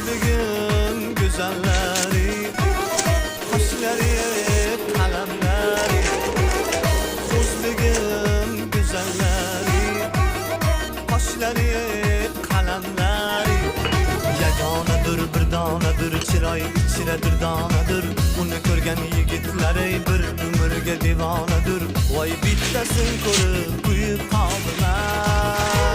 Ko'zligim go'zallari, qoshlari qalamlari. Ko'zligim go'zallari, qoshlari qalamlari. Yagonadir, bir donadir, chiroy ichra durdonadir. Uni ko'rgan yigitlar, ey, bir umrga devonadir. Voy, bittasin ko'rib kuyib qoldim.